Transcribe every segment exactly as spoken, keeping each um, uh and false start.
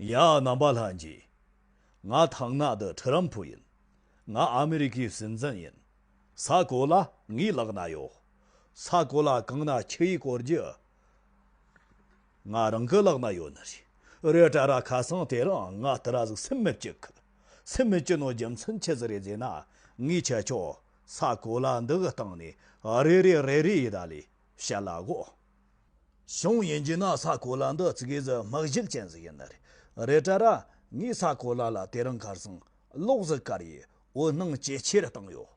ཡ། རྣམ་པ་ལྷན་རྒྱས། ང་ཐང་ན་དུ་ཁྲི་རམ་ཕུ་ཡིན། ང་ཨ་མེ་རི་ཀའི་སྲིད་འཛིན་ཡིན། ས་གོ་ལ་ངའི་ལག་ན་ཡོད། ས་གོ་ལ་གང་ན་ཆི་ཡི་སྐོར་གྱི། ང་རང་གི་ལག་ན་ཡོད་ནི་རེད། རེད་དྲ་ར་ཁ་སང་དེ་རིང་ང་དེ་ར་ཟིག་སེམས་མི་སྐྱིད་གི། སེམས་མི་སྐྱིད་ནོ་རྒྱུ་མཚན་ཆི་ཟིག་རེད་ཟེར་ན། ངའི་ཁྱེད་ཆོ་ས་གོ་ལ་འདི་གི་སྟེང་ནས་རེ་རེ་རེ་རེ་ཡི་ད་ལས་བཤད་ལ་གོ། བྱུང་ཡིན་གྱི་ན་ས་གོ་ལ་འདི་ཙི་གེ་ཟིག་དམག་ཞིག་ཅན་ཟིག་ཡིན་ནི་རེད། རེད་དྲ་ར་ངའི་ས་གོ་ལ་ལ་དེ་རིང་ཁར་སང་ལོག་ཟིག་བཀར་ཡི་འོད་སྣང་ཇེ་ཆེར་བཏང་ཡོད།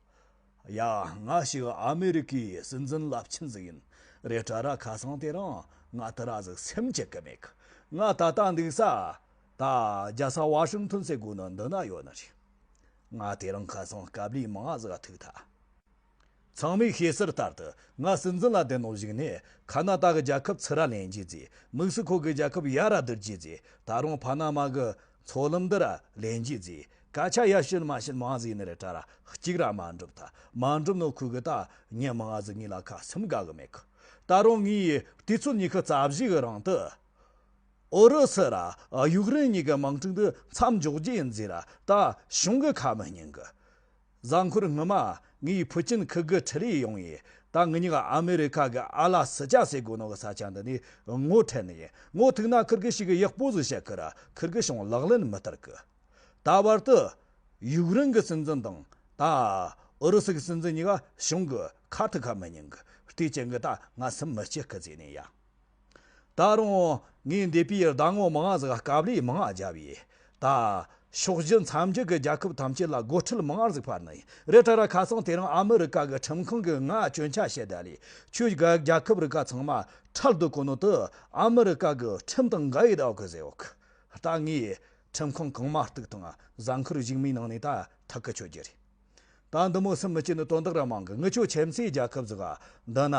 ཡ། ང་ཞིག་ཨ་མེ་རི་ཀའི་སྲིད་འཛིན་རླབས་ཆེན་ཟིག་ཡིན། རེད་དྲ་ར་ཁ་སང་དེ་རིང་ང་དེ་ར་ཟིག་སེམས་སྐྱིད་གི་མེད་གི། ང་ད་ལྟ་འདུག་ས་ད་རྒྱལ་ས་ཝ་ཤིང་ཐོན་ཟེར་གོ་ནི་འདི་ན་ཡོད་ནི་རེད། ང་དེ་རིང་ཁ་སང་སྐབས་ལས་མང་ང་ཟིག་ཐུག་ཐལ། ཚང་མས་ཤེས་གསལ་ལྟར་དུ་ང་སྲིད་འཛིན་ལ་བསྡད་ནོ་ཞིག་ནས་ཁ་ན་ཏ་གི་རྒྱལ་ཁབ་ཚུར་ར་ལེན་རྒྱུ་ཟེ། མེག་སི་ཁོ་གི་རྒྱལ་ཁབ་ཡར་ར་བསྡུ་རྒྱུ་ཟེ། ད་རུང་ཕ་ན་མ་གི་མཚོ་ལམ་འདི་ར་ལེན་རྒྱུ་ཟེ། སྐད་ཆ་ཡར་བཤད་མར་བཤད་མང་ཟིག་ནི་རེད་དྲ་ར་གཅིག་ར་མ་འགྲུབ་ཐལ། མ་འགྲུབ་ནོ་ཁུ་གི་ད་ཉི་མང་ང་ཟིག་ངའི་ལ་ཁ་སེམས་དགའ་གི་མེད་གི། ད་རུང་ངའི་དུས་ཚོད་ཉི་ཤུ་རྩ་བཞི་གི་རིང་དུ་ཨུ་རུ་སུ་ར་ཡུཀ་རེན་གཉིས་ཀྱི་དམག་འཁྲུག་འདི་མཚམས་འཇོག་རྒྱུ་ཡིན་ཟེ་ར་ད་གཞུང་གི་ཁ་མི་ཉན་གི། གཟའ་འཁོར་སྔོན་མ་ངའི་ཕུ་ཅིན་ཁུ་གི་ཁྲི་ལི་ཡོང་ཡི། ད་ངེད་གཉིས་ཀ་ཨ་མེ་རི་ཁ་གི་ཨ་ལ་སི་ཅ་ཟེར་གོ་ནོ་གི་ས་ཆ་འདི་ནས་ངོ་འཕྲད་ནི་ཡིན། ངོ་ཐུག་ན་ཁིར་གི་ཞིག་གི་ཡག་པོ་ཟིག་བཤད་གི་ར་ཁིར་གི་བྱུང་ལག་ལེན་མི་བསྟར་གི། ད་བར་དུ་ཡུཀ་རེན་གི་སྲིད་འཛིན་དང་ད་ཨུ་རུ་སུ་གི་སྲིད་འཛིན་གཉིས་ཀ་གཞུང་གི་ཁ་ཐུག་ཁ་མི་ཉན་གི། དེ་ཅན་གི་ད་ང་སེམས་མི་སྐྱིད་གི་ཟེ་ནི་ཡ། ད་རུང་ངས་འདས་པའི་ཟླ་ངོ་མང་ང་ཟིག་སྐབས་ལས་མང་ང་བརྒྱབ་ཡི། ད་ཕྱོགས་བཞི་མཚམས་བརྒྱད་ཀྱི་རྒྱལ་ཁབ་ཐམས་ཅད་ལ་སྒོ་ཁྲལ་མང་ང་ཟིག་སྤར་ནི་ཡིན། རེད་དྲ་ར་ཁ་སང་དེ་རིང་ཨ་མི་རི་ཀ་གི་ཁྲིམས་ཁང་གི་ང་སྐྱོན་ཆ་བཤད་ད་ལས་ཁྱོད་རྒྱལ་ཁབ་རི་ཀ་ཚང་མ་ཁྲལ་བསྡུ་གོ་ནོ་དུ་ཨ་མི་རི་ཀ་གི་ཁྲིམས་དང་འགལ་ཡི་ད་གི་ཟེར་ཡོད་གི། ད་ངས་ཁྲིམས་ཁང་གང་མ་གཏུག་དང་གཟའ་འཁོར་གཞུག་མའི་ནང་ནས་ད་ཐག་གི་ཆོད་རྒྱུ་རེད། ད་འདི་མོ་སེམས་མི་སྐྱིད་ནི་དོན་དག་ར་མང་གི། ངི་ཆོ་ཁྱིམ་མཚེས་རྒྱལ་ཁབ་ཟིག་ག་འདི་ན་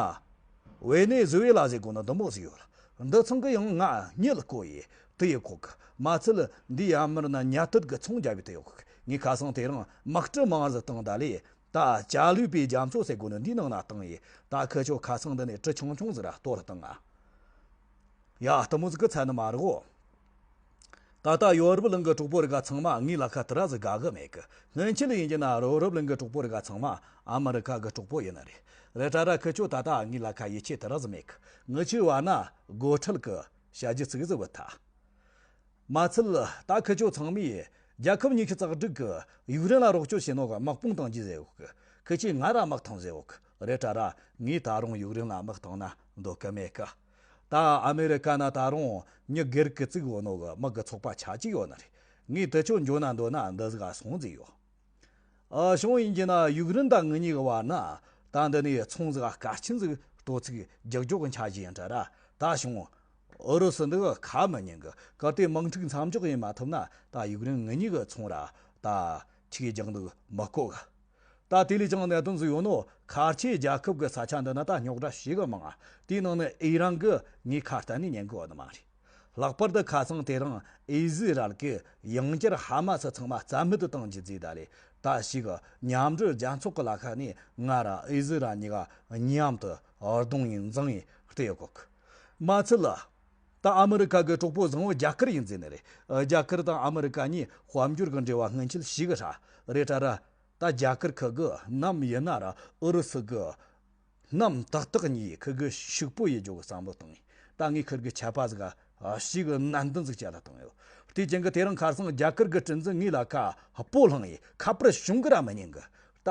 ཝེ་ནེ་ཟུ་ཝེ་ལ་ཟེར་གོ་ནི་འདི་མོ་ཟིག་ཡོད་ལ། འདི་ཚང་གི་ཡང་ང་མྱི་ལ་གོ་ཡི་དུ་ཡི་གོ་གི། མ་ཚད་འདི་ཡ་མར་ན་ཉ་ཐུར་གི་ཚོང་རྒྱབ་ཡི་དུ་ཡོད་གི། ངས་ཁ་སང་དེ་རིང་དམག་གྲུ་མང་ཟིག་བཏང་ད་ལས་ད་ཅ་ལུས་པའི་རྒྱ་མཚོ་ཟེར་གོ་ནི་འདིའི་ནང་ན་བཏང་ཡི། ད་ཁི་ཆོ་ཁ་སང་འདི་ནས་གྲུ་ཆུང་ཆུང་ཟིག་ར་གཏོར་བཏང་ང་། ཡ། དུ་མོ་ཟིག་གི་ཚད་ནི་མ་རེད་གོ། ད་ལྟ་ཡོ་རོབ་གླིང་གི་གྲོགས་པོ་རི་ག་ཚང་མ་ངའི་ལ་ཁ་དེ་ར་ཟིག་དགའ་གི་མེད་གི། སྔོན་ཆད་ཡིན་གྱི་ན་ཡོ་རོབ་གླིང་གི་གྲོགས་པོ་རི་ག་ཚང་མ་ཨ་མི་རི་ཁ་གི་གྲོགས་པོ་ཡིན་ནི་རེད། རེད་དྲ་ར་ཁི་ཆོ་ད་ལྟ་ངའི་ལ་ཁ་ཡིད་ཆེས་དེ་ར་ཟིག་མེད་གི། ངི་ཆོའི་བར་ན་སྒོ་ཁྲལ་གི་བྱ་རྒྱུ་ཙིག་ཟིག་བུད་ཐལ། མ་ཚད་ད་ཁི་ཆོ་ཚང་མས་རྒྱལ་ཁབ་ཉི་ཤུ་རྩ་དྲུག་གི་ཡུཀ་རེན་ལ་རོགས་སྐྱོར་བྱེད་ནོ་གི་དམག་དཔུང་བཏང་རྒྱུ་ཟེར་ཡོད་གི། ཁི་ཆོས་ང་ར་དམག་བཏང་ཟེར་ཡོད་གི། རེད་དྲ་ར་ངས་ད་རུང་ཡུཀ་རེན་ལ་དམག་བཏང་ན་འདོད་གི་མེད་གི། ད་ཨ་མེ་རི་ཀ་ན་ད་རུང་མྱི་སྒེར་གི་བཙུགས་ཡོད་ནོ་གི་དམག་གི་ཚོགས་པ་ཆ་གཅིག་ཡོད་ནི་རེད། ངས་དེ་ཆོ་འཇོན་ན་འདོད་ན་འདི་ཟིག་ག་སོང་ཟིག་ཡོད། ཨ། བྱུང་ཡིན་གྱི་ན་ཡུཀ་རེན་དང་ངེད་གཉིས་ཀྱི་བར་ན་ད་འདི་ནས་ཚོང་ཟིག་ག་གལ་ཆེན་ཟིག་གཏོད་ཚིག་རྒྱག་རྒྱུ་གི་འཆར་གཞི་ཡིན་དྲ་ར། ད་བྱུང་ཨུ་རུ་སུ་འདི་ག་ཁ་མི་ཉན་གི། གལ་ཏེ་དམག་འཁྲུག་མཚམས་འཇོག་ཡིན་མ་ཐུབ་ན་ད་ཡུཀ་རེན་ངེད་གཉིས་ཀྱི་ཚོང་ར་ད་ཆི་གི་རྒྱག་འདུག་མི་གོ་གི། ད་དེ་ལས་ཀྱང་གནད་དོན་ཟིག་ཡོད་ནོ། ཁ་ཆེ་རྒྱལ་ཁབ་གི་ས་ཆ་འདི་ན་ད་རྙོག་དྲ་ཞེ་གི་མང་ང་། དེའི་ནང་ནས་ཨི་རན་གི་ངའི་ཁ་གཏན་ནས་ཉན་གི་ཡོད་ནི་མ་རེད། ལྷག་པར་དུ་ཁ་སང་དེ་རིང་ཨི་ཟི་རལ་གྱི་ཡང་བསྐྱར་ཧ་མ་སི་ཚང་མ་རྩ་མེད་དུ་གཏོང་རྒྱུ་བརྩིས་ད་ལས་ད་ཞིག་མཉམ་འབྲེལ་རྒྱལ་ཚོགས་ཀྱི་ལ་ཁ་ནས་ང་ར་ཨི་ཟི་རལ་གཉིས་ཀ་མཉམ་དུ་རྡུང་ཡིན་འཛིང་ཡིན་བལྟས་ཡོད་གོ་གི། མ་ཚད་ལ་ད་ཨ་མི་རི་ཀ་གི་གྲོགས་པོ་བཟང་བོ་རྒྱ་གར་ཡིན་ཟེར་ནི་རེད། རྒྱ་གར་དང་ཨ་མི་རི་ཀ་གཉིས་དཔལ་འབྱོར་གྱི་འབྲེལ་བ་སྔོན་ཆད་ཞིག་ར་རེད་དྲ་ར། ད་རྒྱ་གར་ཁུལ་གི་ནམ་ཡིན་ན་ར་ཨུ་རུ་སུ་གི་ནམ་ཏག་ཏག་གཉིས་ཁུར་གི་ཕྱུག་པོ་ཡེ་རྒྱུ་གི་བསམ་བློ་བཏང་ཡིན། ད་ངས་ཁུར་གི་ཆད་པ་ཟིག་ག་ཞིག་གི་ནན་ཏན་ཟིག་བྱ་ལ་བཏང་ཡོད། དེ་ཅན་གི་དེ་རིང་ཁར་སང་རྒྱ་གར་གི་སྲིད་འཛིན་ངའི་ལ་ཁ་སྤོ་ལྷང་ཡིན། ཁ་པར་བྱུང་གི་ར་མི་ཉན་གི། ད་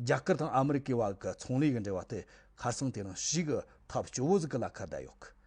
རྒྱ་གར་དང་ཨ་མི་རི་ཀའི་བར་གི་ཚོང་ལས་གི་འབྲེལ་བ་དེ་ཁར་སང་དེ་རིང་ཞིག་གི་ཐབས་སྐྱོ་བོ་ཟིག་གི་ལ་ཁ་བསྡད་ཡོད་གི།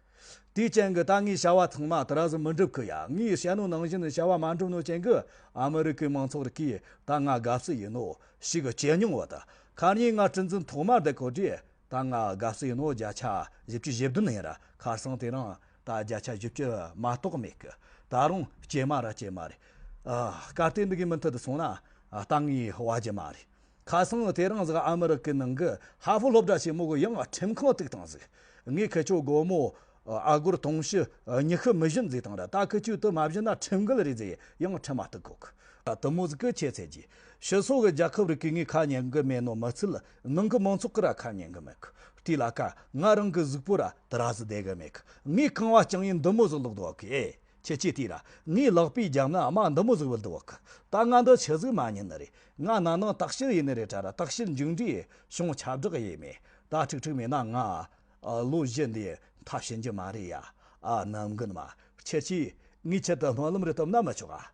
དེའི་རྐྱེན་གྱིས་ད་ངའི་བྱ་བ་ཚང་མ་དེ་ར་ཟིག་མི་འགྲུབ་གི་ཡ། ངས་བཤད་ནོ་ནང་བཞིན་བྱ་བ་མ་འགྲུབ་ནོ་རྐྱེན་གྱིས་ཨ་མི་རི་ཀའི་མང་ཚོགས་རིགས་ཀྱིས་ད་ང་དགའ་བསུ་ཡེ་ནོ་ཞིག་གི་ཇེ་ཉུང་བ། ད་ཁ་ཉིན་ང་སྲིད་འཛིན་ཐོག་མར་བསྡད་གོ་དུས་ད་ང་དགའ་བསུ་ཡེ་ནོ་བརྒྱ་ཆ་བཞི་བཅུ་ཞེ་བདུན་ཡིན་ར། ཁར་སང་དེ་རིང་ད་བརྒྱ་ཆ་བཞི་བཅུ་མ་གཏོགས་མེད་གི། ད་རུང་སྐྱེལ་མ་ར་སྐྱེལ་མ་རེད། ཨ། གལ་ཏེ་འདི་གི་མུ་མཐུད་དུ་སོང་ན་ད་ངས་བ་རྒྱུ་མ་རེད། ཁ་སང་དེ་རིང་ཟིག་ཨ་མི་རི་ཀའི་ནང་གི་ཧ་ཧྥུ་སློབ་གྲྭ་ཆེན་མོ་གི་ཡང་ཁྲིམས་ཁང་བཏུག་བཏང་ཟིག། ངས་ཁི་ཆོ་སྒོར་མོ་ཨ་སྒོར་དུང་ཕྱུར་ཉི་ཤུ་མི་བཞི་མཛེས་བཏང་ར། ད་ཁི་ཆོས་དུ་མ་བཞི་ན་ཁྲིམས་འགལ་རེད་ཟེར་ཡང་ཁྲིམས་མ་བཏུག་གོ་གི། ད་དུ་མོ་ཟིག་གི་ཁྱེད་ཚད་ཀྱི་ཕྱི་སོ་གི་རྒྱལ་ཁབ་རིགས་ཀྱི་ངས་ཁ་ཉན་གི་མེད་ནོ་མི་ཚད་ནང་གི་མང་ཚོགས་ཀྱི་ར་ཁ་ཉན་གི་མེད་གི། དེ་ལ་ཀ་ང་རང་གི་གཟུགས་པོ་ར་དེ་ར་ཟིག་བསྡད་གི་མེད་གི། ངས་ཁང་བ་རྐྱང་ཡིན་འདི་མོ་ཟིག་ལོག་འདུག་གི། ཁྱེད་ཀྱིས་དེ་ར་ངའི་ལག་པའི་རྒྱབ་ན་རྨ་འདི་མོ་ཟིག་བུད་འདུག་གི། ད་ང་འདི་ཆི་ཟིག་མ་ཉན་ནི་རེད། ང་ན་ནིང་དག་ཤེར་ཡིན་ནི་རེད་དྲ་ར། དག་ཤེར་མཇུག་འབྲས་བྱུང་ཁྱབ་བསྒྲགས་ཡས་མེད། ད་ཁྲིག་ཁྲིག་མེད་ན་ང་ཨ་ལོ་བཞི་འདི་ཐབས་ཤེས་རྒྱུ་མ་རེད་ཡ། ཨ་ནམ་རྒན་མ། ཁྱེད་ཀྱིས་ངའི་ཆེད་དུ་སྨོན་ལམ་རེ་བཏབ་ན་མི་ཆོག་ག།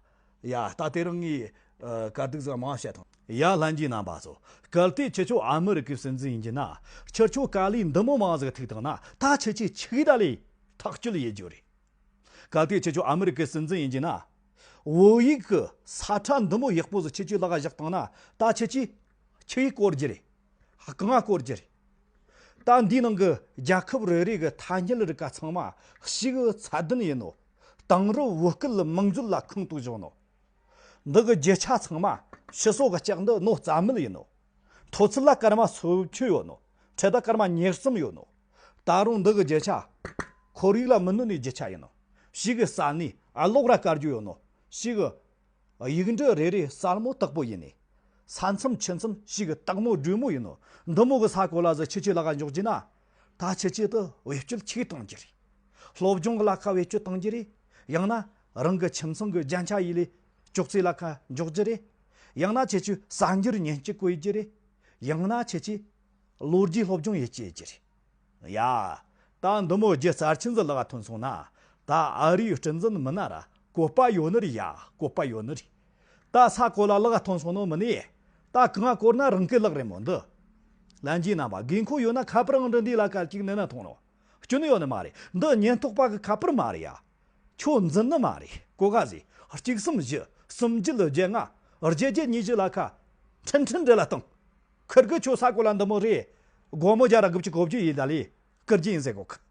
ཡ། ད་དེ་རིང་ངས་ཨ་དཀའ་སྡུག་ཟིག་མང་བྱས་ཐོངས། ཡ། ལྷན་རྒྱས་རྣམ་པ་ཚོ། གལ་ཏེ་ཁྱེད་ཆོ་ཨ་མི་རི་ཀའི་སྲིད་འཛིན་ཡིན་གྱི་ན། ཁྱེད་ཆོ་དཀའ་ལས་འདི་མོ་མང་ཟིག་ཐུག་བཏང་ན། ད་ཁྱེད་ཀྱིས་ཆི་གི་ད་ལས་ཐག་གཅོད་ཡེད་རྒྱུ་རེད། གལ་ཏེ་ཁྱེད་ཆོ་ཨ་མི་རི་ཀའི་སྲིད་འཛིན་ཡིན་གྱི་ན། བོད་ཡིག་གི་ས་ཁྲ་འདི་མོ་ཡག་པོ་ཟིག་ཁྱེད་ཆོའི་ལག་ག་བཞག་བཏང་ན། ད་ཁྱེད་ཀྱིས་ཆི་གི་བཀོལ་རྒྱུ་རེད། གང་ང་བཀོལ་རྒྱུ་རེད། ད་འདིའི་ནང་གི་རྒྱལ་ཁབ་རེ་རེ་གི་ཐ་སྙད་རིགས་ག་ཚང་མ་ཞེ་གི་ཚད་ལྡན་ཡིན་ནོ། དེང་རབས་བོད་སྐད་མིང་མཛོད་ལ་ཁུངས་གཏུགས་བཞག་ནོ། འདི་གི་རྒྱུ་ཆ་ཚང་མ་ཕྱི་སོ་གི་ལྕགས་འདི་ནོ་རྩ་མེད་ཡིན་ནོ། མཐོ་ཚད་ལ་སྐར་མ་སོ་བཅུ་ཡོད་ནོ། འཕྲེད་དང་སྐར་མ་ཉེར་གསུམ་ཡོད་ནོ། ད་རུང་འདི་གི་རྒྱུ་ཆ་ཁོར་ཡུག་ལ་མི་གནོད་ནི་རྒྱུ་ཆ་ཡིན་ནོ། ཞེ་གི་གསལ་ནི་ཨ་ལོག་ར་དཀར་རྒྱུ་ཡོད་ནོ། ཞེ་གི་ཡིག་འབྲུ་རེ་རེ་གསལ་མོ་དག་པོ་ཡིན་ནི། ས་མཚམས་ཆུ་མཚམས་ཞེ་གི་དག་མོ་སྒྲོས་མོ་ཡིན་ནོ། འདི་མོ་གི་ས་གོ་ལ་ཟིག་ཁྱེད་ཆོའི་ལག་ག་འཇོག་རྒྱུ་ན། ད་ཁྱེད་ཆོས་དེ་བེད་སྤྱོད་ཆི་གི་གཏོང་རྒྱུ་རེད། སློབ་སྦྱོང་གི་ལ་ཁ་བེད་སྤྱོད་གཏོང་རྒྱུ་རེད། ཡང་ན་རང་གི་ཁྱིམ་ཚང་གི་རྒྱན་ཆ་ཡི་ལས་ཅོག་ཙེ་ལ་ཁ་འཇོག་རྒྱུ་རེད། ཡང་ན་ཁྱེད་ཆོས་གསར་འགྱུར་ཉན་སྤྱི་བཀོད་རྒྱུ་རེད། ཡང་ན་ཁྱེད་ཆོས་ལོ་རྒྱུས་སློབ་སྦྱོང་ཡེད་ཀྱི་ཡེད་ཀྱི་རེད། ཡ། ད་འདི་མོ་རྒྱུ་རྩ་ཆེན་ཟིག་ལག་ག་ཐོན་སོང་ན། ད་ཨ་རིའི་སྲིད་འཛིན་མིན་ན་ར་བཀོད་པ་ཡོད་ནི་རེད་ཡ། བཀོད་པ་ཡོད་ནི་རེད། ད་ས་གོ་ལ་ལག་ག་ཐོན་སོང་ནོ་མིན་ནི། ད་གང་ང་བཀོལ་ན་རང་གི་ལག་རེད་མོ་འདི། ལྷན་རྒྱས་རྣམ་པ། དགོས་མཁོ་ཡོད་ན་ཁ་པར་ཨང་འདྲི་འདི་ལ་ཁ་གཅིག་ནན་ན་ཐོངས་ནོ། སྐྱོན་ཡོད་ནི་མ་རེད། འདི་ཉེན་རྟོག་པ་གི་ཁ་པར་མ་རེད་ཡ། ཁྱོད་འཛིན་ནི་མ་རེད། གོ་ག་ཟིག་གཅིག་གསུམ་བཞི་གསུམ་བརྒྱད་བརྒྱད་ལྔ་བརྒྱད་བརྒྱད་ཉི་ཤུ་ལ་ཁ་ཁྲིན་ཁྲིན་འདྲི་ལ་བཏང་། ཁིར་གི་ཁྱོད་ས་གོ་ལ་འདི་མོ་རེད། སྒོར་མོ་བརྒྱ་ར་དགུ་བཅུ་གོ་བཅུ་ཡིན་ད་ལས་བསྐུར་རྒྱུ་ཡིན་ཟེར་གོ་གི།